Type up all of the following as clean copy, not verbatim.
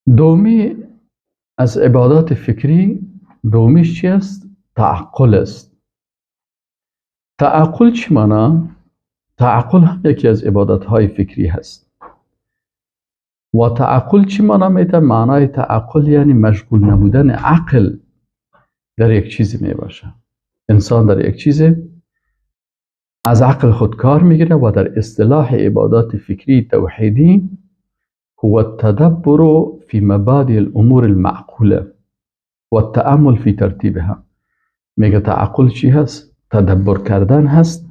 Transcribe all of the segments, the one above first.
دومی از عبادات فکری، دومیش چی است؟ تعقل است. تعقل چی معنا؟ تعقل هم یکی از عبادت‌های فکری هست. و تعقل چی معنا میده؟ معنای تعقل یعنی مشغول نبودن عقل در یک چیزی می باشه. انسان در یک چیز از عقل خود کار میگیره و در اصطلاح عبادات فکری توحیدی هو التدبر في مبادئ الامور المعقوله و التأمل في ترتیبها. میگه تعقل چی هست؟ تدبر کردن هست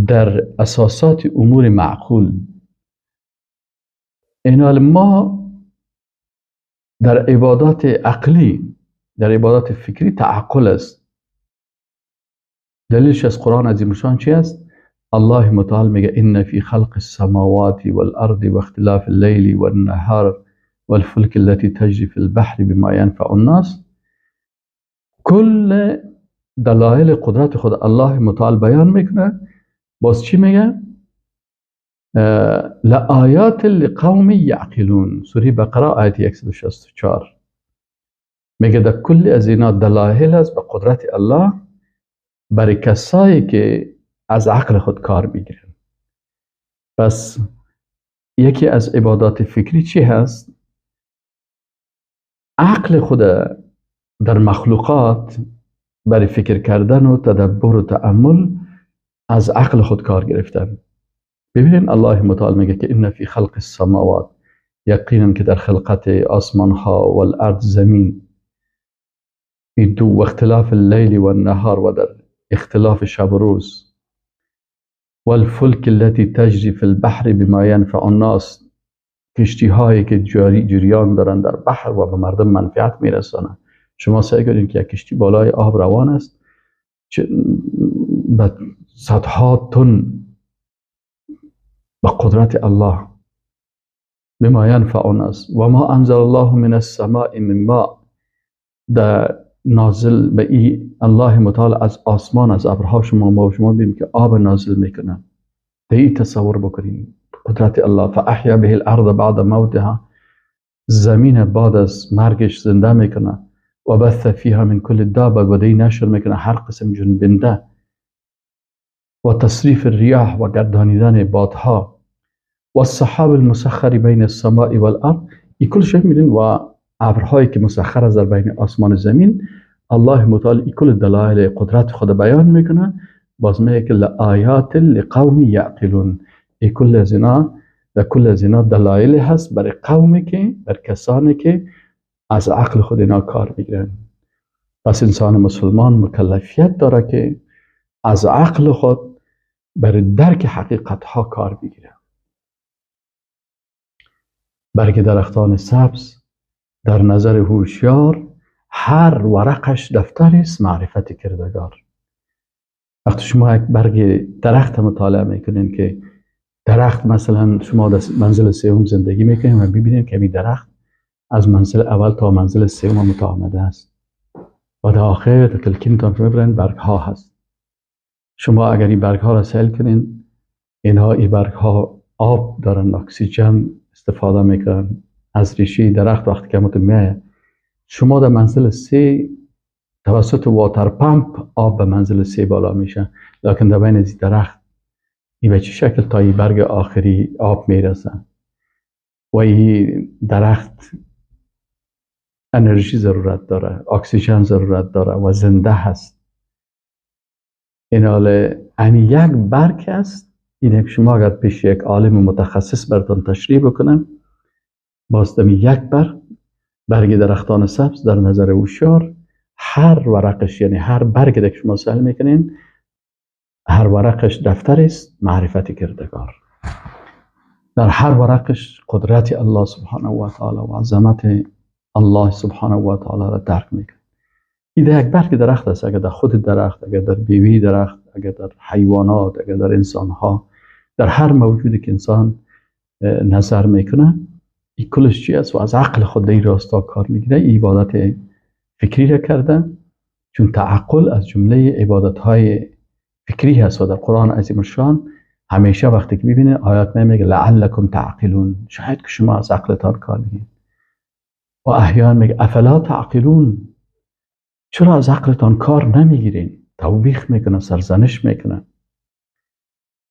در اساسات امور معقول. اینال ما در عبادات عقلی، در عبادات فکری تعقل است. دلیلش از قرآن عظیم الشان چی است؟ الله متعال میگه ان فی خلق السماوات والارض واختلاف اللیل والنهار والفلك التي تجري في البحر بما ينفع الناس. کل دلایل قدرت خود الله متعال بیان میکنه. باز چی میگه؟ لآیات لقوم یعقلون. سوره بقره آیت 164 میگه در کل از اینا دلایل است به قدرت الله برای کسایی که از عقل خود کار میگیرن. پس یکی از عبادات فکری چی هست؟ عقل خود در مخلوقات برای فکر کردن و تدبر و تأمل از عقل خود کار گرفتن. ببینین الله متعال میگه که ان فی خلق السماوات، یقینا که در خلقت آسمان ها و الارض زمین، دو و اختلاف اللیل و النهار و در اختلاف شب و روز، والفلک التي تجری فی البحر بما ينفع الناس، کشتی هایی که جریان دارن در بحر و به مردم منفعت میرسانن. شما سعی کنید که یک کشتی بالای آب روان است به صدها تن به قدرت الله بما ينفع الناس و ما انزل الله من السماء من ماء، در نازل به ای الله متعال از آسمان از ابرها شما ما و شما بیم که آب نازل میکنن. در ای تصور بکنیم قدرت الله. فاحیا به الارض بعد موتها، زمین بعد از مرگش زنده میکنه. و بث فیها من کل دابه، و دی نشر میکنه هر قسم جنبنده. و تصریف الریاح، و گردانیدن بادها. و السحاب المسخر بین السماء والارض، ای کل شی میدین و ابرهایی که مسخر است در بین آسمان و زمین. الله متعال ای کل دلایل قدرت خود بیان میکنه. باز میگه که لآیات لقوم یعقلون، ای کل از اینا در کل از اینا دلایل هست برای قومی که بر کسانی که از عقل خود اینا کار میگیرن. پس انسان مسلمان مکلفیت داره که از عقل خود برای درک حقیقت ها کار بگیره. برگ درختان سبز در نظر هوشیار، هر ورقش دفتر است معرفت کردگار. وقتی شما یک برگ درخت مطالعه میکنین که درخت مثلا شما در منزل سوم زندگی میکنین و ببینین که این درخت از منزل اول تا منزل سوم متعامده است و در آخر در تلکینتان که میبرین برگ ها هست. شما اگر این برگ ها را سیل کنین، اینها این برگ ها آب دارن، اکسیژن استفاده میکنن از ریشه درخت. وقتی که میایه شما در منزل سه توسط water pump آب به منزل سه بالا میشه، لکن در بین از درخت این به چه شکل تا این برگ آخری آب میرسه و این درخت انرژی ضرورت داره، اکسیژن ضرورت داره و زنده هست. این حال یک برگ است. این که شما اگر پیش یک عالم متخصص براتون تشریح بکنم، باز دمی یک برگ، برگ درختان سبز در نظر هوشیار، هر ورقش یعنی هر برگ که شما سهل میکنین، هر ورقش دفتر است معرفت کردگار. در هر ورقش قدرت الله سبحانه و تعالی و عظمت الله سبحانه و تعالی را درک میکنه. این یک برگ درخت است. اگر در خود درخت، اگر در بیوی درخت، اگر در حیوانات، اگر در انسان ها، در هر موجودی که انسان نظر میکنه، این کلش چی است و از عقل خود در راستا کار میگیره. این عبادت فکری را کرده، چون تعقل از جمله عبادت های فکری هست و در قرآن عظیم الشان همیشه وقتی که میبینه آیات میگه لعلکم تعقلون، شاید که شما از عقلتان کار بگیرید. و احیان میگه افلا تعقلون، چرا از عقلتان کار نمیگیرین؟ توبیخ میکنه، سرزنش میکنه.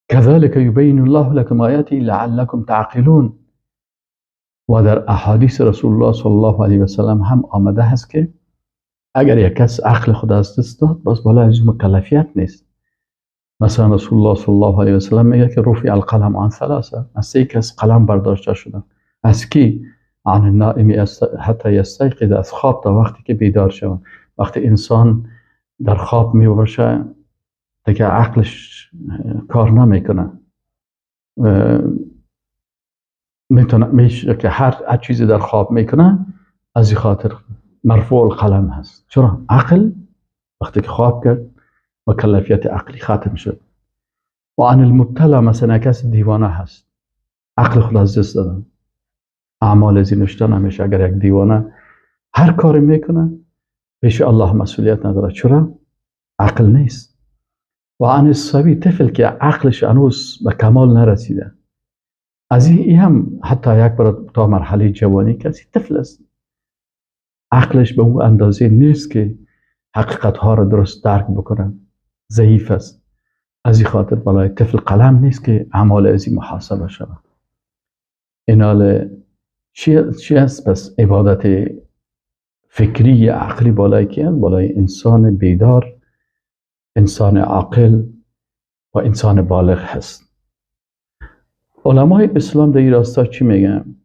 كذلك يبين الله لكم آیاته لعلكم تعقلون. و در احادیث رسول الله صلی الله علیه و سلم هم آمده هست که اگر یک کس عقل خود از دست داد باز بالا از او مکلفیت نیست. مثلا رسول الله صلی الله علیه و سلم میگه که رفع القلم عن ثلاثه، از سه کس قلم برداشته شده. از کی؟ عن النائم حتی یستیقظ، از خواب تا وقتی که بیدار شود. وقتی انسان در خواب می باشه دیگه عقلش کار نمیکنه، میتونه میشه که هر چیزی در خواب میکنه، از این خاطر مرفوع القلم هست. چرا؟ عقل وقتی که خواب کرد مکلفیت عقلی ختم شد. و عن المبتلا، مثلا کس دیوانه هست، عقل خود از دست دادن، اعمال از این نشته نمیشه. اگر یک دیوانه هر کاری میکنه پیش الله مسئولیت نداره. چرا؟ عقل نیست. و عن الصبی، طفل که عقلش هنوز به کمال نرسیده، از این هم حتی یک بار تا مرحله جوانی کسی طفل است، عقلش به اون اندازه نیست که حقیقت ها را درست درک بکنه، ضعیف است. از این خاطر بالای طفل قلم نیست که اعمال از این محاسبه شود. اینال چی است؟ پس عبادت فکری عقلی بالای کی است؟ بالای انسان بیدار، انسان عاقل و انسان بالغ هست. علمای اسلام در این راستا چی میگن؟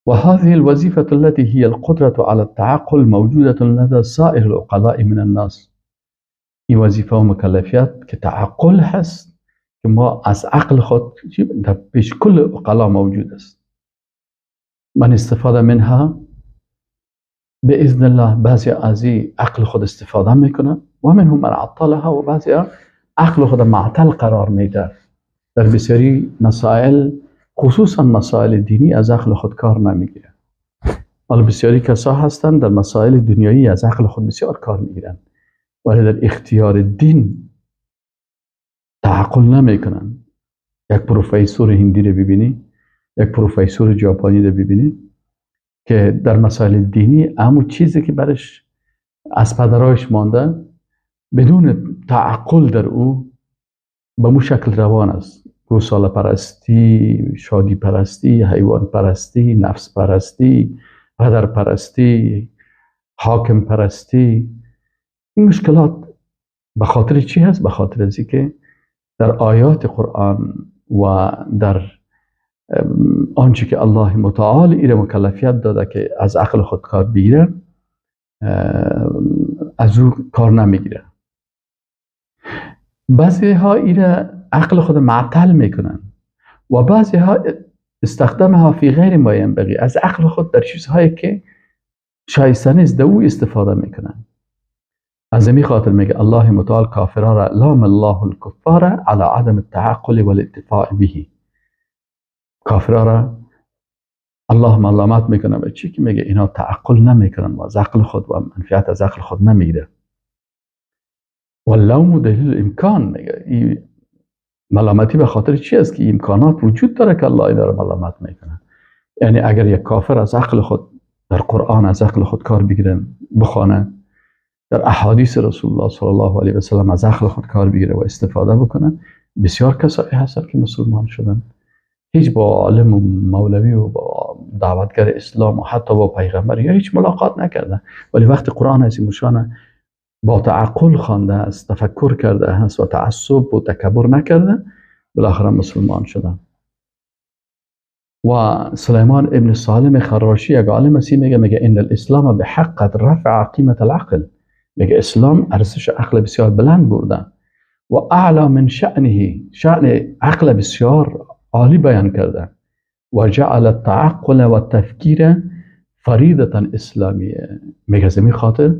و هذه الوظيفة التي هي القدرة على التعقل موجودة لدى سائر العقلاء من الناس. این وظیفه و مکلفیت که تعقل هست که ما از عقل خود در پیش کل عقلا موجود است. من استفاده منها باذن الله، بعضی از عقل خود استفاده میکنه و منهم من عطلها، و بعضی عقل خود معطل قرار میده. در بسیاری مسائل خصوصا مسائل دینی از عقل خود کار نمیگیره. حالا بسیاری کسا هستند در مسائل دنیایی از عقل خود بسیار کار میگیرن، ولی در اختیار دین تعقل نمیکنن. یک پروفسور هندی رو ببینی، یک پروفسور ژاپنی رو ببینی که در مسائل دینی همون چیزی که برش از پدرایش مانده بدون تعقل در او به مو شکل روان است. گوساله پرستی، شادی پرستی، حیوان پرستی، نفس پرستی، پدر پرستی، حاکم پرستی. این مشکلات به خاطر چی هست؟ به خاطر از اینکه در آیات قرآن و در آنچه که الله متعال ایره مکلفیت داده که از عقل خود کار بگیره، از او کار نمیگیره. بعضی ها ایره عقل خود معطل میکنن و بعضی ها استخدامها فی غیر ما ینبغی، از عقل خود در چیزهایی که شایسته نیست در او استفاده میکنن. از این خاطر میگه الله متعال کافران را لام الله الکفار علی عدم التعقل والاتفاع به. کافران را الله ملامت میکنه به چی که میگه اینا تعقل نمیکنن و از عقل خود و منفعت از عقل خود نمیگیره. و لوم دلیل امکان، میگه ملامتی به خاطر چی است که امکانات وجود داره که الله اینا را ملامت میکنه. یعنی اگر یک کافر از عقل خود در قرآن از عقل خود کار بگیره بخوانه، در احادیث رسول الله صلی الله علیه و سلم از عقل خود کار بگیره و استفاده بکنه، بسیار کسایی هستند که مسلمان شدن، هیچ با عالم و مولوی و با دعوتگر اسلام و حتی با پیغمبر یا هیچ ملاقات نکردن، ولی وقتی قرآن از این با تعقل خوانده است، تفکر کرده است و تعصب و تکبر نکرده، بالاخره مسلمان شدن. و سلیمان ابن سالم خراشی یک عالم است، میگه ان الاسلام بحق قد رفع قیمت العقل، میگه اسلام ارزش عقل بسیار بلند برده و اعلی من شأنه، شأن عقل بسیار عالی بیان کرده و جعل التعقل و التفکیر فریضة اسلامیه. میگه از این خاطر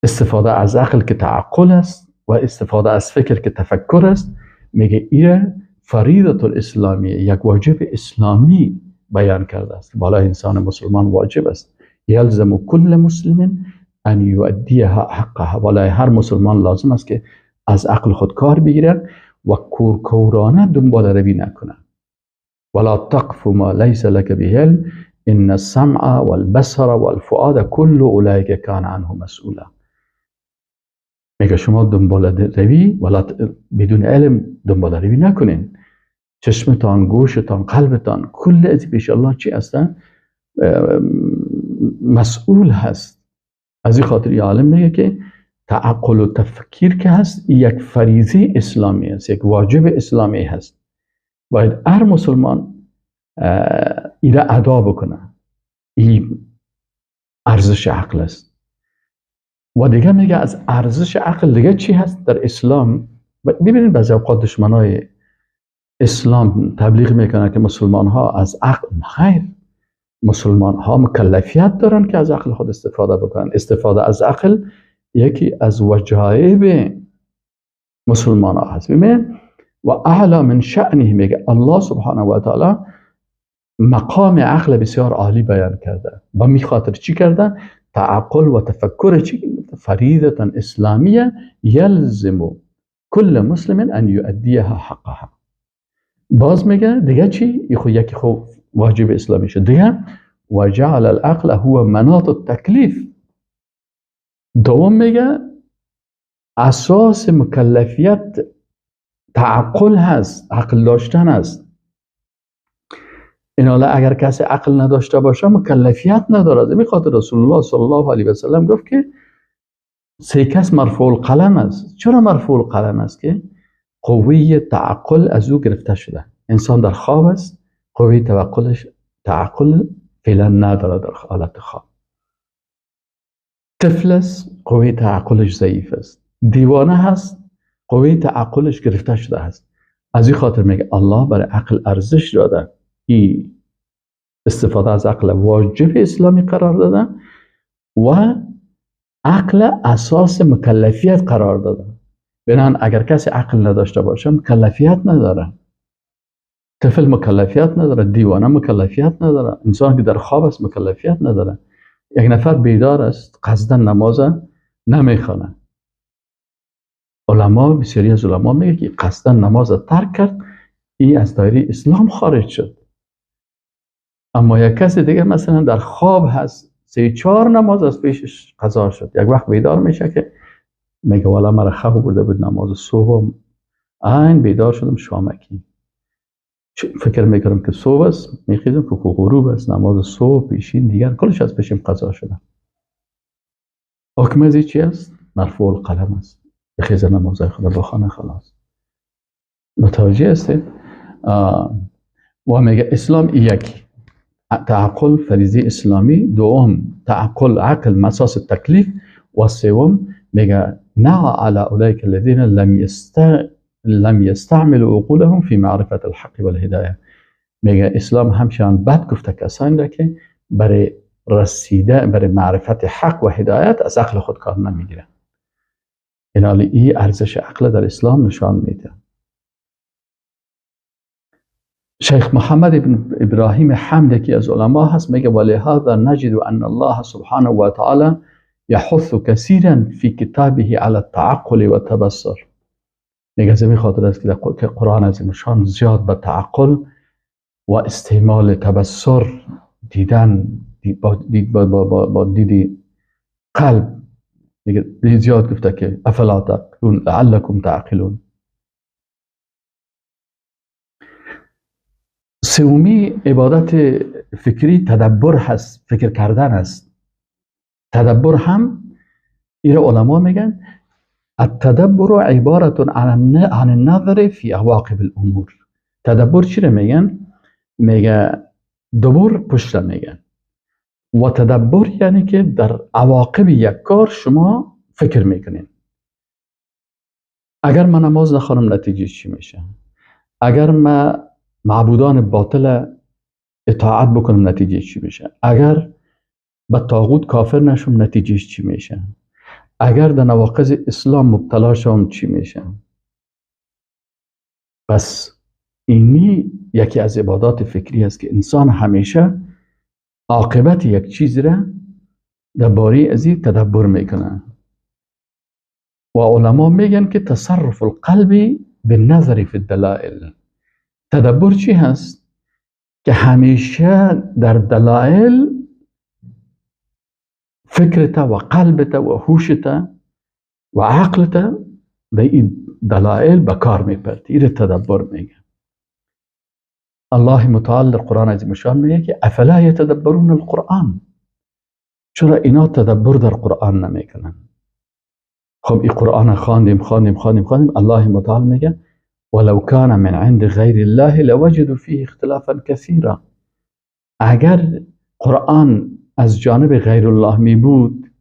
استفاده از عقل که تعقل است و استفاده از فکر که تفکر است، میگه ایره فریضة الاسلامیه، یک واجب اسلامی بیان کرده است. بالای انسان مسلمان واجب است، یلزم کل مسلم ان یؤدیها حقها، بالای هر مسلمان لازم است که از عقل خود کار بگیره و کورکورانه دنبال روی نکنه. ولا تقف ما لیس لك به علم ان السمع والبصر والفؤاد كل اولئک کان عنه مسئولا. میگه شما دنبال روی ولا بدون علم دنبال روی نکنین. چشمتان، گوشتان، قلبتان، کل از پیش الله چی هستن؟ مسئول هست. از این خاطر عالم میگه که تعقل و تفکیر که هست یک فریضه اسلامی است، یک واجب اسلامی هست. باید هر مسلمان ایره ادا بکنه. این ارزش عقل است. و دیگه میگه از ارزش عقل دیگه چی هست در اسلام؟ ببینید بعضی اوقات دشمنای اسلام تبلیغ میکنن که مسلمان ها از عقل، خیر، مسلمان ها مکلفیت دارن که از عقل خود استفاده بکنن. استفاده از عقل یکی از وجایب مسلمان ها هست. ببینید و اعلی من شأنه، میگه الله سبحانه و تعالی مقام عقل بسیار عالی بیان کرده و می خاطر چی کرده؟ تعقل و تفکر چی؟ فریضه اسلامیه یلزم کل مسلم ان یؤدیها حقها. باز میگه دیگه چی؟ یکی خو واجب اسلامی شد. دیگه و جعل العقل هو مناط التکلیف. دوم میگه اساس مکلفیت تعقل هست، عقل داشتن است. این حالا اگر کسی عقل نداشته باشه مکلفیت نداره. از این خاطر رسول الله صلی الله علیه و سلم گفت که سه کس مرفوع القلم است. چرا مرفوع القلم است؟ که قوه تعقل از او گرفته شده. انسان در خواب است، قوه تعقل فعلا نداره در حالت خواب. طفل است، قوه تعقلش ضعیف است. دیوانه هست، قوه تعقلش گرفته شده است. از این خاطر میگه الله برای عقل ارزش داده. این استفاده از عقل واجب اسلامی قرار داده و عقل اساس مکلفیت قرار داده. بنابراین اگر کسی عقل نداشته باشه مکلفیت نداره. طفل مکلفیت نداره، دیوانه مکلفیت نداره، انسان که در خواب است مکلفیت نداره. یک نفر بیدار است قصدا نماز نمیخوانه. علما، بسیاری از علما میگه که قصدا نماز ترک کرد، این از دایره اسلام خارج شد. اما یک کسی دیگه مثلا در خواب هست، 3-4 نماز از پیشش قضا شد، یک وقت بیدار میشه که میگه والا مرا خواب برده بود نماز صبح، عین بیدار شدم شامکی، فکر میکنم که صبح است، میخیزم که غروب است، نماز صبح پیشین دیگر کلش از پیشم قضا شده. حکم از چی است؟ مرفوع القلم است. بخیز نمازهای خدا بخوانه، خلاص. متوجه هستید؟ و میگه اسلام یکی تعقل فریضه اسلامی، دوم تعقل عقل مساس تکلیف، و سوم میگه نه علی اولئک الذین لم یستعملوا عقولهم فی معرفت الحق والهدایه. میگه اسلام همچنان بد گفته کسانی را که برای رسیده برای معرفت حق و هدایت از عقل خود کار نمیگیرن. این ای ارزش عقل در اسلام نشان میده. شیخ محمد ابن ابراهیم حمد که از علما هست میگه ولهذا نجد ان الله سبحانه و تعالی یحث کثیرا فی کتابه علی التعقل و التبصر. میگه از این خاطر است که قرآن از نشان زیاد به تعقل و استعمال تبصر، دیدن با دیدی قلب، میگه زیاد گفته که افلا تعقلون لعلکم تعقلون. سومی عبادت فکری تدبر هست، فکر کردن است. تدبر هم ایره علما میگن التدبر عبارت عن النظر فی عواقب الامور. تدبر چی رو میگن؟ میگه دبر پشت میگن. و تدبر یعنی که در عواقب یک کار شما فکر میکنین. اگر من نماز نخوانم نتیجه چی میشه؟ اگر من معبودان باطل اطاعت بکنم نتیجه چی میشه؟ اگر به طاغوت کافر نشم نتیجه چی میشه؟ اگر در نواقض اسلام مبتلا شم چی میشه؟ پس اینی یکی از عبادات فکری است که انسان همیشه عاقبت یک چیز را درباره از این تدبر میکنه. و علما میگن که تصرف القلب بالنظر فی الدلائل. تدبر چی هست؟ که همیشه در دلایل فکرت و قلبت و هوشت و عقلت به این دلایل به کار میپرد. این تدبر میگه. الله متعال در قرآن عظیم شان میگه که افلا یتدبرون القرآن، چرا اینا تدبر در قرآن نمیکنن؟ خب این قرآن خواندیم خواندیم خواندیم خواندیم، الله متعال میگه ولو کان من عند غیر الله لوجدوا فیه اختلافا کثیرا. اگر قرآن از جانب غیر الله می بود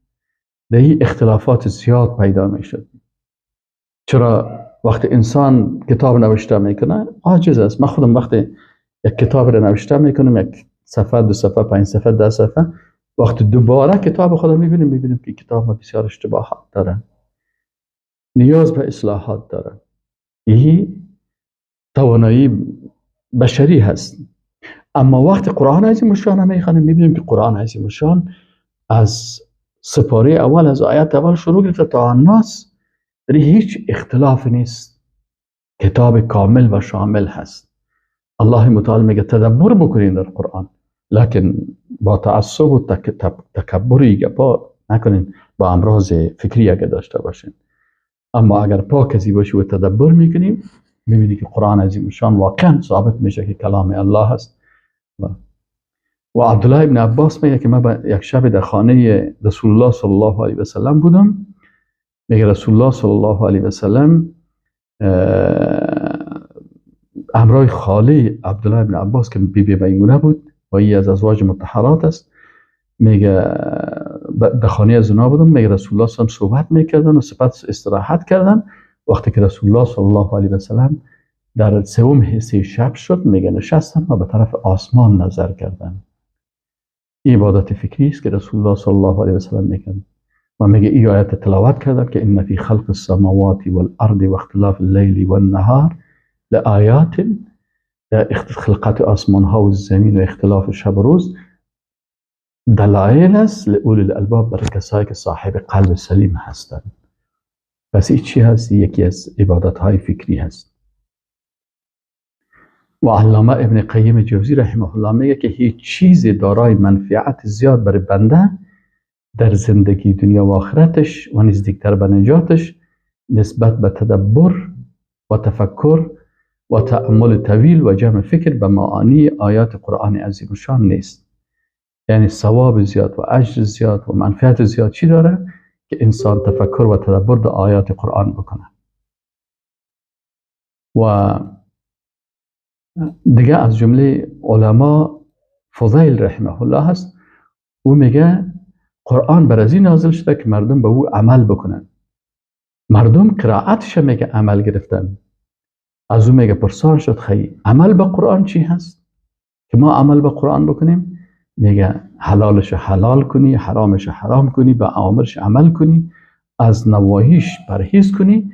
در این اختلافات زیاد پیدا میشد. چرا وقتی انسان کتاب نوشته میکنه عاجز است. من خودم وقتی یک کتاب رو نوشته میکنم، یک صفحه، دو صفحه، 5 صفحه، 10 صفحه، وقتی دوباره کتاب خودم میبینیم که کتاب ما بسیار اشتباهات داره، نیاز به اصلاحات داره. این توانایی بشری هست. اما وقتی قرآن عظیم الشان میخوانیم میبینیم که قرآن عظیم الشان از سپاره اول، از آیات اول شروع گرفته تا الناس، در هیچ اختلاف نیست، کتاب کامل و شامل هست. الله متعال میگه تدبر بکنین در قرآن، لکن با تعصب و تکبری گپا نکنین، با امراض فکری اگه داشته باشین. اما اگر پاک ازی باشی و تدبر میکنیم، میبینی که قرآن عظیم الشان واقعا ثابت میشه که کلام الله هست. و عبدالله ابن عباس میگه که من یک شب در خانه رسول الله صلی الله علیه و سلم بودم. میگه رسول الله صلی الله علیه و سلم همراه خاله عبدالله ابن عباس که بی بی میمونه بود و ای از ازواج مطهرات است، میگه در خانه از اونا بودم. میگه رسول الله صلی الله علیه و سلم صحبت میکردن و سپس استراحت کردن. وقتی که رسول الله صلی الله علیه و سلم در سوم حصه شب شد، میگه نشستن و به طرف آسمان نظر کردن. این عبادت فکری است که رسول الله صلی الله علیه و سلم میکرد. و میگه این آیت تلاوت کردن که ان فی خلق السماوات والارض واختلاف اللیل والنهار لآیات، در خلقت آسمان ها و زمین و اختلاف شب و روز دلایل است لأولی الالباب، برای کسایی که صاحب قلب سلیم هستند. پس این چی هست؟ یکی از عبادت های فکری هست. و علامه ابن قیم جوزی رحمه الله میگه که هیچ چیز دارای منفعت زیاد برای بنده در زندگی دنیا و آخرتش و نزدیکتر به نجاتش نسبت به تدبر و تفکر و تأمل طویل و جمع فکر به معانی آیات قرآن عظیم الشان نیست. یعنی ثواب زیاد و اجر زیاد و منفعت زیاد چی داره؟ که انسان تفکر و تدبر در آیات قرآن بکنه. و دیگه از جمله علما فضیل رحمه الله هست، او میگه قرآن بر از این نازل شده که مردم به او عمل بکنن. مردم قرائتش میگه عمل گرفتن. از او میگه پرسان شد خیلی عمل به قرآن چی هست که ما عمل به قرآن بکنیم؟ میگه حلالش حلال کنی، حرامش حرام کنی، به اوامرش عمل کنی، از نواهیش پرهیز کنی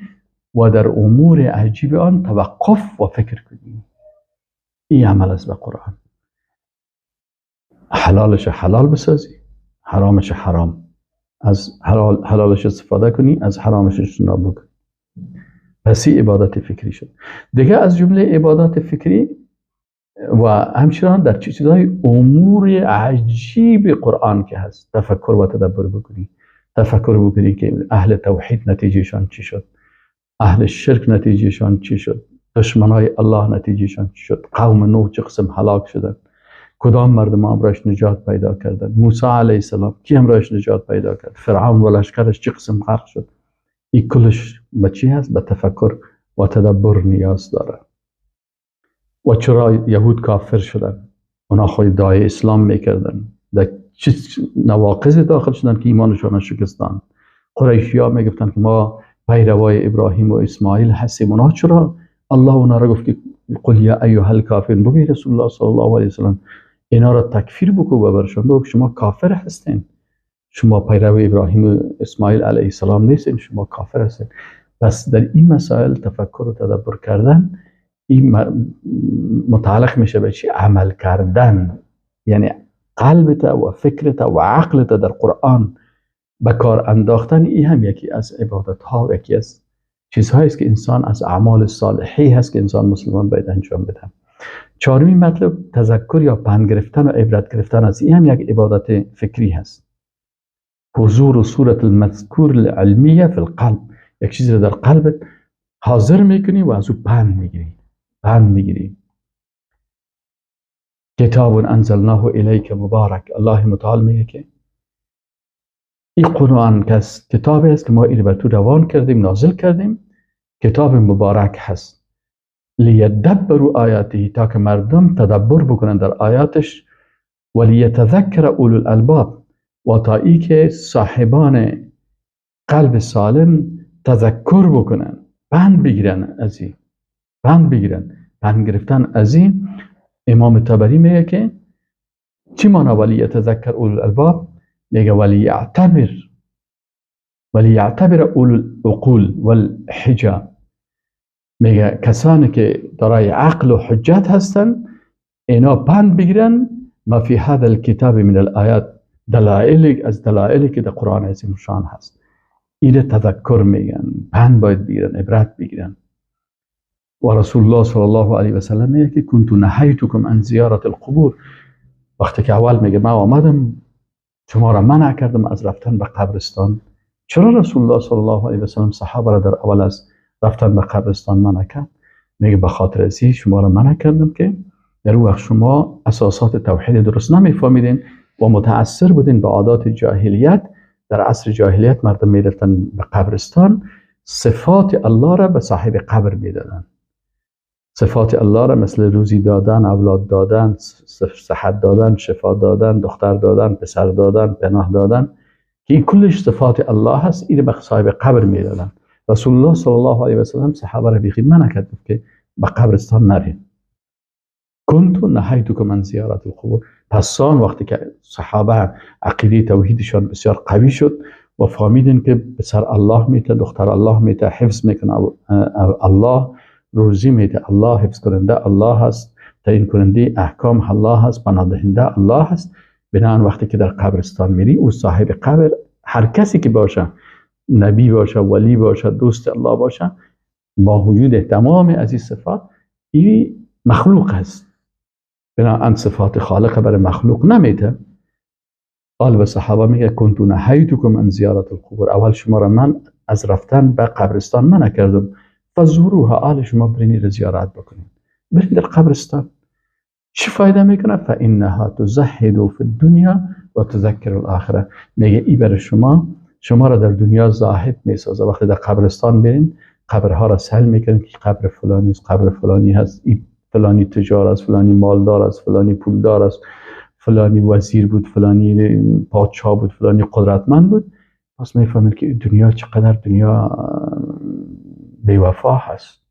و در امور عجیب آن توقف و فکر کنی. این عمل است به قرآن. حلالش حلال بسازی، حرامش حرام، از حلالش استفاده کنی، از حرامش اجتناب بکنی. پس این عبادت فکری شد. دیگه از جمله عبادات فکری و همچنان در چیزهای امور عجیب قرآن که هست تفکر و تدبر بکنی. تفکر بکنی که اهل توحید نتیجهشان چی شد، اهل شرک نتیجهشان چی شد، دشمنای الله نتیجهشان چی شد، قوم نوح چه قسم هلاک شدن، کدام مردم امرش نجات پیدا کردن، موسی علیه السلام کی امرش نجات پیدا کرد، فرعون و لشکرش چه قسم غرق شد. این کلش به چی هست؟ به تفکر و تدبر نیاز داره. و چرا یهود کافر شدن؟ اونا خود دعای اسلام میکردن، در چه نواقض داخل شدن که ایمانشان شکستان. قریشی ها میگفتن که ما پیروای ابراهیم و اسماعیل هستیم. اونا چرا الله اونا را گفت که قل یا ایها الکافرون، بگی رسول الله صلی الله علیه و سلم اینا را تکفیر بکو و برشان بگو شما کافر هستین، شما پیرو ابراهیم و اسماعیل علیه السلام نیستین، شما کافر هستین. پس در این مسائل تفکر و تدبر کردن این متعلق میشه به چی؟ عمل کردن. یعنی قلبت و فکرت و عقلت در قرآن به کار انداختن، این هم یکی از عبادت ها و یکی از چیزهایی است که انسان از اعمال صالحی هست که انسان مسلمان باید انجام بده. چهارمین مطلب تذکر یا پند گرفتن و عبرت گرفتن است. این هم یک عبادت فکری هست. حضور و صورت المذکور العلمیه فی القلب، یک چیزی رو در قلبت حاضر میکنی و از او پند میگیری، پند میگیری. کتاب انزلناه الیک مبارک، الله متعال میگه که این قرآن کس کتاب است که ما اینو بر تو روان کردیم، نازل کردیم، کتاب مبارک هست. لیدبروا آیاته، تا که مردم تدبر بکنن در آیاتش، و لیتذکر اولو الالباب، و تا ای که صاحبان قلب سالم تذکر بکنن، پند بگیرن از این، پند بگیرن. پند گرفتن از این، امام طبری میگه که چی مانا ولی یتذکر اولو الالباب؟ میگه ولی یعتبر، ولی یعتبر اولو العقول والحجة، میگه کسانی که دارای عقل و حجت هستن اینا پند بگیرن. ما فی هذا الکتاب من الآیات، دلائل از دلائلی که در قرآن عظیم شان هست، اینه تذکر میگن، پند باید بگیرن، عبرت بگیرن. و رسول الله صلی الله علیه و سلم میگه که کنت نهیتکم عن زیارت القبور. وقتی که اول میگه من آمدم شما را منع کردم از رفتن به قبرستان. چرا رسول الله صلی الله علیه و سلم صحابه را در اول از رفتن به قبرستان منع کرد؟ میگه به خاطر ازی شما را منع کردم که در اون وقت شما اساسات توحید درست نمیفهمیدین و متاثر بودین به عادات جاهلیت. در عصر جاهلیت مردم میرفتن به قبرستان، صفات الله را به صاحب قبر میدادن. صفات الله را مثل روزی دادن، اولاد دادن، صحت دادن، شفا دادن، دختر دادن، پسر دادن، پناه دادن، که این کلش صفات الله هست، این به صاحب قبر میدادن. رسول الله صلی الله علیه و سلم صحابه را بیخی منع کرد که به قبرستان نرین. کنت نهیتکم عن زیارت القبور. پسان وقتی که صحابه عقیده توحیدشان بسیار قوی شد و فهمیدن که پسر الله میته، دختر الله میته، حفظ میکنه الله، روزی میده الله، حفظ کننده الله هست، تعیین کننده احکام الله هست، پناه دهنده الله هست. بنابراین وقتی که در قبرستان میری، او صاحب قبر هر کسی که باشه، نبی باشه، ولی باشه، دوست الله باشه، با وجود تمام از این صفات، این مخلوق هست. بنابراین صفات خالق برای مخلوق نمیده. قال به صحابه میگه کنت نهیتکم عن زیارت القبور، اول شما را من از رفتن به قبرستان منع کردم، فزوروها، آل شما برینید زیارت بکنید، برین در قبرستان. چی فایده میکنه؟ فانها تزهد فی الدنیا و تذکر الاخره. میگه ای برای شما، شما را در دنیا زاهد میسازه. وقتی در قبرستان برین، قبرها را سهل میکنین که قبر فلانی است، قبر فلانی هست، این فلانی تجار است، فلانی مالدار است، فلانی پولدار است، فلانی وزیر بود، فلانی پادشاه بود، فلانی قدرتمند بود. پس میفهمید که دنیا چقدر دنیا بی‌وفا هست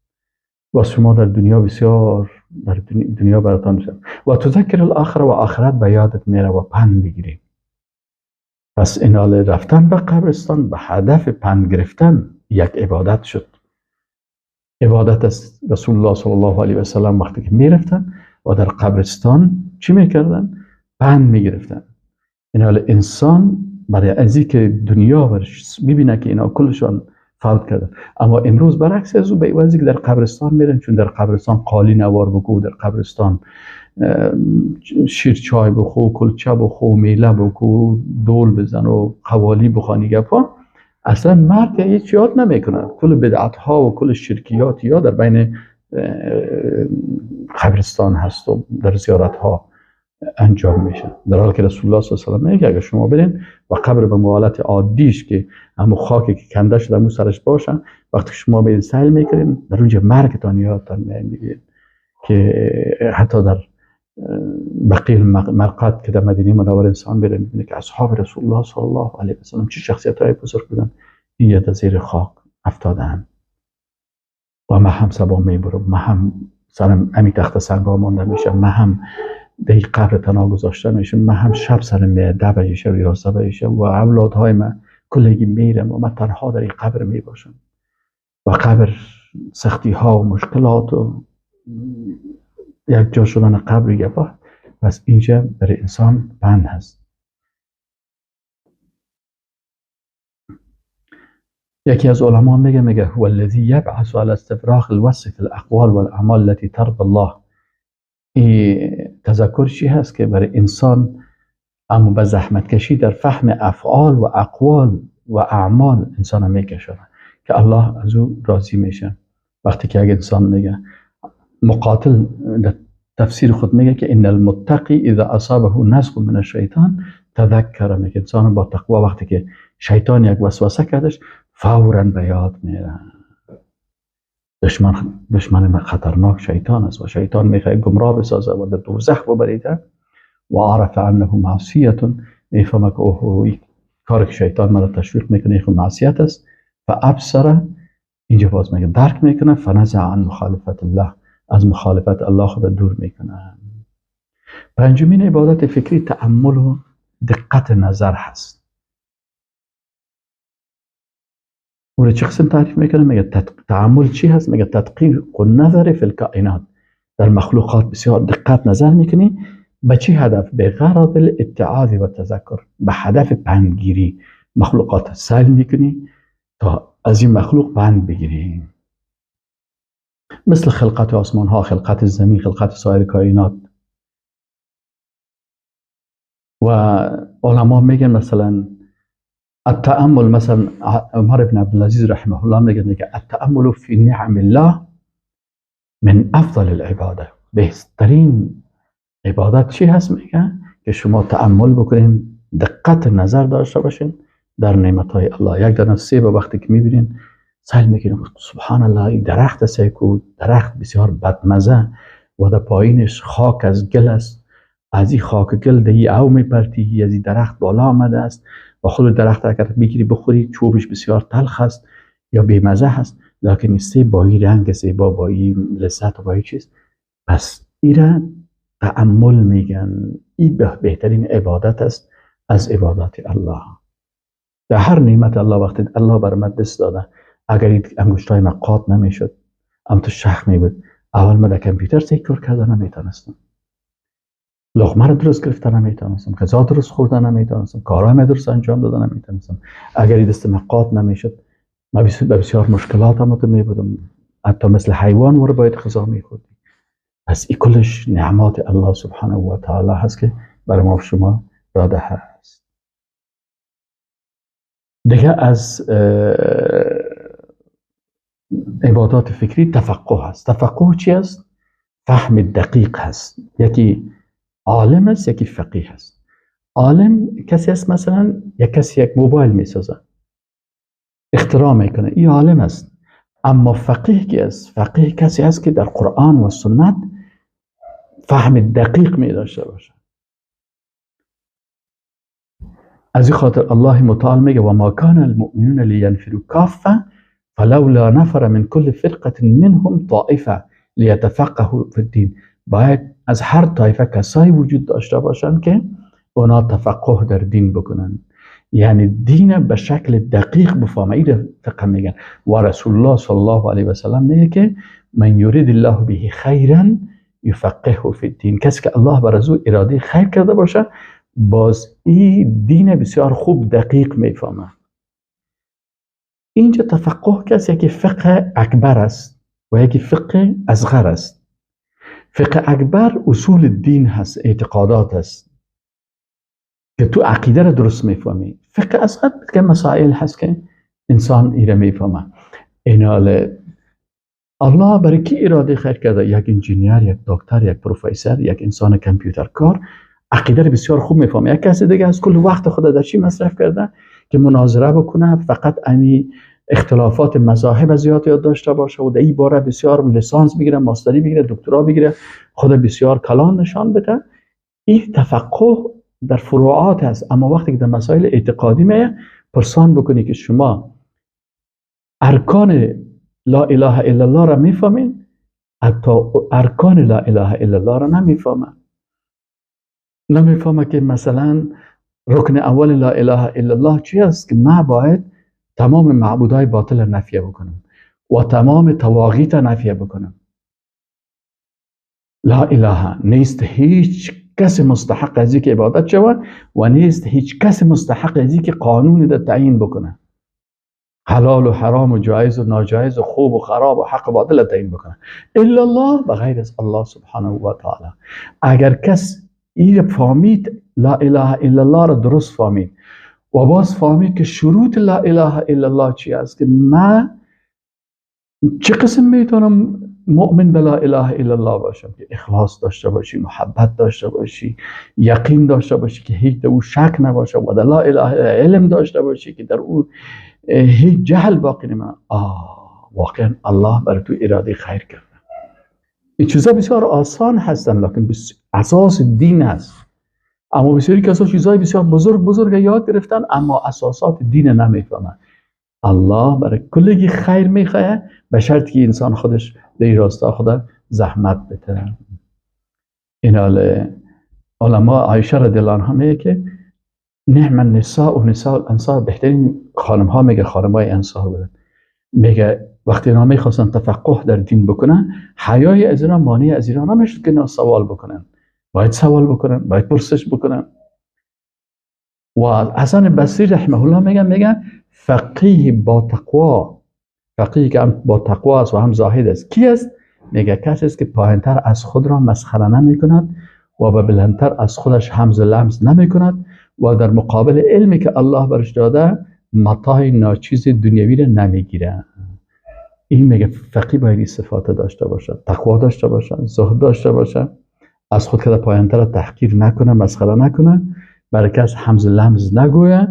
و شما در دنیا بسیار در دنیا براتان میشه. و تذکر الاخره، و آخرت به یادت میره و پند بگیری. پس اینال رفتن به قبرستان به هدف پند گرفتن یک عبادت شد. عبادت است. رسول الله صلی الله علیه و سلم وقتی که میرفتن و در قبرستان چی میکردن؟ پند میگرفتن. اینال انسان برای ازی که دنیا برش میبینه که اینا کلشان فوت کردن، اما امروز برعکس از او، به عوضی که در قبرستان میرن، چون در قبرستان قالی نوار بکو، در قبرستان شیر چای بخو، کلچه بخو، میله بکو، دول بزن و قوالی بخوانی گپا، اصلا مرد هیچ یاد نمیکنه. کل بدعت ها و کل شرکیات یا در بین قبرستان هست و در زیارت ها انجام میشه. در حالی که رسول الله صلی الله علیه و سلم میگه اگر شما برین و قبر به موالت عادیش که همون خاکی که کنده شده همون سرش باشه، وقتی شما میرین سیل میکنین، در اونجا مرگتان یادتان میگیرین که حتی در بقیع مرقد که در مدینه منوره انسان بره میبینه که اصحاب رسول الله صلی الله علیه و سلم چه شخصیت های بزرگ بودن، اینجا در زیر خاک افتادن و من هم سبا میبرم، من هم سرم امی تخت سنگا مانده میشه، من هم در قبر تنها گذاشته میشه، من هم شب سرم میاد 10 بجه و 11 بجه و اولادهای من کلگی میرم و من تنها در این قبر میباشم و قبر سختی ها و مشکلات و یک جا شدن قبر گپا. پس اینجا برای انسان بند هست. یکی از علما میگه هو الذی یبعث علی استفراغ الوسع فی الاقوال والاعمال التي ترضى الله. این تذکر چی هست؟ که برای انسان اما به زحمت کشی در فهم افعال و اقوال و اعمال انسان میکشونه که الله از او راضی میشه. وقتی که اگه انسان میگه، مقاتل در تفسیر خود میگه که ان المتقی اذا اصابه نزغ من الشیطان تذکر، میگه انسان با تقوا وقتی که شیطان یک وسوسه کردش فورا به یاد میره. دشمن خطرناک شیطان است و شیطان میخواد گمراه بسازه و در دوزخ ببریده. و عرف انه معصیت، میفهمه که اوه کاری که شیطان مرا تشویق میکنه این معصیت است. فابصر، اینجا باز میگه درک میکنه، فنزع عن مخالفت الله، از مخالفت الله خود دور میکنه. پنجمین عبادت فکری تأمل و دقت نظر هست. او رو چه قسم تعریف میکنه؟ میگه تأمل چی هست؟ میگه تدقیق النظر فی الکائنات، در مخلوقات بسیار دقت نظر میکنی. به چه هدف؟ به غرض الاتعاظ و تذکر، به هدف پندگیری. مخلوقات سیل میکنی تا از این مخلوق پند بگیری، مثل خلقت آسمان ها، خلقت زمین، خلقت سایر کائنات. و علما میگن مثلا التأمل، مثلا عمر بن عبدالعزیز رحمه الله میگه التأمل فی نعم الله من افضل العباده. بهترین عبادت چی هست؟ میگه که شما تأمل بکنین، دقت نظر داشته باشین در نعمت های الله. یک دانه سیب وقتی که میبینین سیل میکنین سبحان الله، این درخت است، درخت بسیار بدمزه و در پایینش خاک از گل است، از این خاک گل دهی او میپرتی، از این درخت بالا آمده است و خود درخت اگر بگیری بخوری چوبش بسیار تلخ است یا بیمزه هست، لکن این سیب با این رنگ زیبا، با این لذت و با این چیز، پس ایره تأمل میگن. این بهترین عبادت است از عبادات الله. در هر نعمت الله وقتی الله بر من دست داده، اگر این انگشتای من قاط نمیشد، ام تو شخ می بود، اول من در کامپیوتر تکرار کرده نمیتونستم، لقمه رو درست گرفته نمیتونستم، غذا درست خورده نمیتونستم، کارهای درست انجام داده نمیتونستم. اگر این دست من قاط نمیشد، من بسیار مشکلات هم می بودم، حتی مثل حیوان ور باید غذا میخوردیم. پس این کلش نعمات الله سبحانه و تعالی هست که برای ما و شما داده هست. دیگه از عبادات فکری تفقه هست. تفقه چی است؟ فهم دقیق هست. یکی عالم است، یکی فقیه هست. عالم کسی است مثلا یک کسی یک موبایل میسازه، اختراع میکنه، این عالم است. اما فقیه کی است؟ فقیه کسی است که در قرآن و سنت فهم دقیق می داشته باشه. از این خاطر الله متعال میگه و ما کان المؤمنون لینفروا کافه فلولا نفر من كل فرقه منهم طائفه لیتفقهوا فی الدین. باید از هر طایفه کسایی وجود داشته باشند که اونا تفقه در دین بکنن، یعنی دین به شکل دقیق بفهمه. این فقه میگن. و رسول الله صلی الله علیه و سلم میگه که من یرید الله به خیرا یفقهه فی الدین. کسی که الله بر از او اراده خیر کرده باشه، باز این دین بسیار خوب دقیق میفهمه. اینجا تفقه کسی یکی فقه اکبر است و یکی فقه اصغر است. فقه اکبر اصول دین هست، اعتقادات هست که تو عقیده را درست میفهمی. فقه اصغر که مسائل هست که انسان ایره میفهمه. اینال الله برای کی اراده خیر کرده؟ یک انجینیر، یک دکتر، یک پروفسور، یک انسان کامپیوتر کار عقیده رو بسیار خوب میفهمه. یک کسی دیگه از کل وقت خود در چی مصرف کرده که مناظره بکنه، فقط امی اختلافات مذاهب زیاد یاد داشته باشه و در این باره بسیار لیسانس بگیره، ماستری بگیره، دکترا بگیره، خود بسیار کلان نشان بده. این تفقه در فروعات هست. اما وقتی که در مسائل اعتقادی میه، پرسان بکنی که شما ارکان لا اله الا الله را میفهمین، حتی ارکان لا اله الا الله را نمیفهمه. نمیفهمه که مثلا رکن اول لا اله الا الله چی است که من باید تمام معبودهای باطل را نفیه بکنم و تمام طواغیت را نفیه بکنم. لا اله نیست هیچ کس مستحق از که عبادت شود و نیست هیچ کس مستحق از که قانون را تعیین بکنه. حلال و حرام و جایز و ناجایز و خوب و خراب و حق و باطل تعیین بکنه؟ الا الله، بغیر از الله سبحانه و تعالی. اگر کس این فهمید، لا اله الا الله را درست فهمید و باز فهمید که شروط لا اله الا الله چی است، که من چه قسم میتونم مؤمن به لا اله الا الله باشم، که اخلاص داشته باشی، محبت داشته باشی، یقین داشته باشی که هیچ در او شک نباشه، و در لا اله علم داشته باشی که در او هیچ جهل باقی نمانه. واقعا الله برای تو اراده خیر کرده. این چیزا بسیار آسان هستن، لکن اساس دین است. اما بسیاری کسا چیزای بسیار بزرگ بزرگ یاد گرفتن، اما اساسات دین نمیفهمن. الله برای کلگی خیر میخواه، به شرط که انسان خودش در راستا خدا زحمت بده. این علما عایشه رضی الله عنها میگه که نعم النساء و نساء الانصار، بهترین خانم ها میگه خانم های انصار بودن. میگه وقتی اینا میخواستن تفقه در دین بکنن، حیای از اینا مانع از اینا نمیشد که اینا سوال بکنن. باید سوال بکنن، باید پرسش بکنن. و حسن بصری رحمه الله میگن فقیه با تقوا، فقیه که هم با تقوا است و هم زاهد است، کی است؟ میگه کسی است که پایینتر از خود را مسخره نمی کند و به بلندتر از خودش همز و لمز نمی کند و در مقابل علمی که الله برش داده متاع ناچیز دنیوی را نمیگیره. این میگه فقیه باید این صفات داشته باشه، تقوا داشته باشه، زهد داشته باشه، از خود که پایینتر تحقیر نکنه، مسخره نکنه، برای کس همز لمز نگویه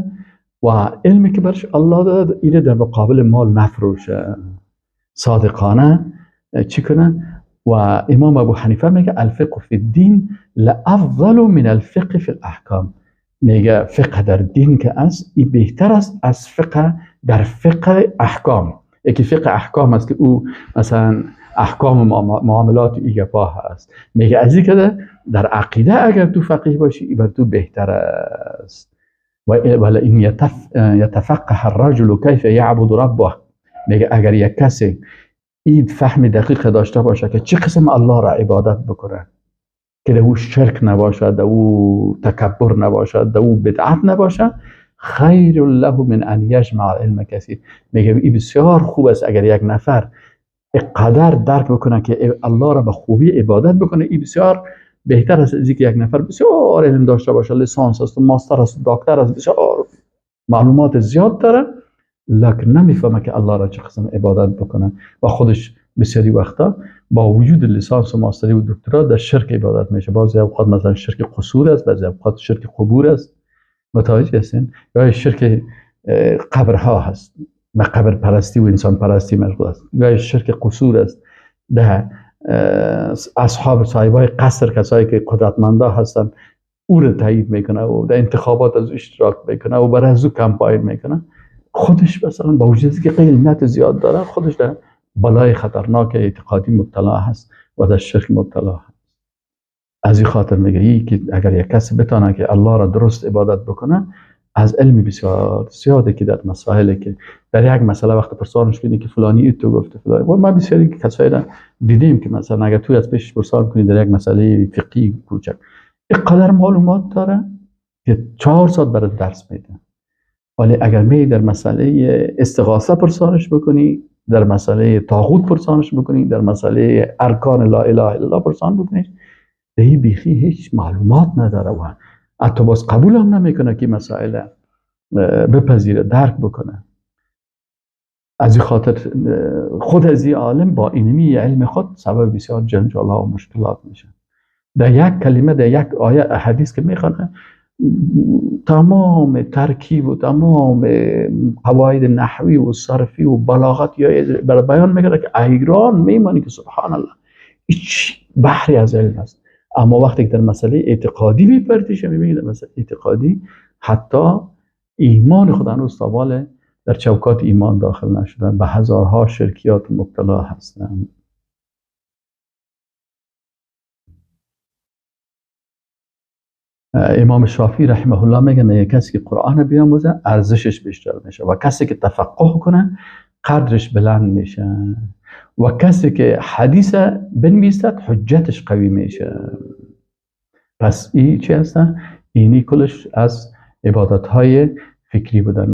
و علمی که برش الله داده اینه در مقابل مال نفروشه، صادقانه چی کنه. و امام ابو حنیفه میگه الفقه فی الدین لافضل من الفقه فی الاحکام. میگه فقه در دین که است این بهتر است از فقه در فقه احکام. یکی فقه احکام است که او مثلا احکام معاملات ای گپا هست. میگه از این که در عقیده اگر تو فقیه باشی ای بر تو بهتر است. ولئن یتفقه الرجل کیف یعبد ربه. میگه اگر یک کسی این فهم دقیق داشته باشه که چه قسم الله را عبادت بکنه، که در او شرک نباشد، در او تکبر نباشد، در او بدعت نباشد، خیر له من ان یجمع علم کثیر. میگه این بسیار خوب است اگر یک نفر قدر درک بکنه که الله را به خوبی عبادت بکنه، این بسیار بهتر است از اینکه یک نفر بسیار علم داشته باشه، لیسانس است، ماستر است، دکتر است، بسیار معلومات زیاد داره، لکن نمیفهمه که الله را چه قسم عبادت بکنه و خودش بسیاری وقتا با وجود لیسانس و ماستری و دکترا در شرک عبادت میشه. بعضی اوقات مثلا شرک قصور است، بعضی اوقات شرک قبور است، متوجه هستین؟ یا شرک قبرها هست، به قبر پرستی و انسان پرستی مشغول است، یا شرک قصور است، ده اصحاب صاحبای قصر، کسایی که قدرتمندا هستن او رو تایید میکنه و در انتخابات از اشتراک میکنه و برای از او کمپاین میکنه. خودش مثلا با وجودی که علمیت زیاد داره، خودش در بلای خطرناک اعتقادی مبتلا هست و در شرک مبتلا هست. از این خاطر میگه ای که اگر یک کسی بتانه که الله را درست عبادت بکنه، از علمی بسیار زیاده که در مسائل که در یک مسئله وقت پرسانش کنی که فلانی ای تو گفته فلانی، و ما بسیاری کسایی را دیدیم که مثلا اگر تو از پیش پرسان کنی در یک مسئله فقهی کوچک، اینقدر معلومات داره که 4 ساعت برای درس میده. ولی اگر می در مسئله استغاثه پرسانش بکنی، در مسئله طاغوت پرسانش بکنی، در مسئله ارکان لا اله الا الله پرسان بکنی، به بیخی هیچ معلومات نداره و حتی باز قبول هم نمیکنه که مسائل بپذیره، درک بکنه. از این خاطر خود از این عالم با اینمی علم خود سبب بسیار جنجال ها و مشکلات میشه. در یک کلمه، در یک آیه حدیث که میخوانه، تمام ترکیب و تمام قواعد نحوی و صرفی و بلاغت یا برای بیان میکنه که ایران میمانی که سبحان الله هیچ بحری از علم است. اما وقتی که در مسئله اعتقادی میپرتیشه، میبینی در مسئله اعتقادی حتی ایمان خود هنوز تا حال در چوکات ایمان داخل نشدن، به هزارها شرکیات مبتلا هستند. امام شافعی رحمه الله میگه کسی که قرآن بیاموزه ارزشش بیشتر میشه و کسی که تفقه کنه قدرش بلند میشه و کسی که حدیث بنویسد حجتش قوی میشه. پس این چی هستن؟ اینی کلش از عبادت های فکری بودن.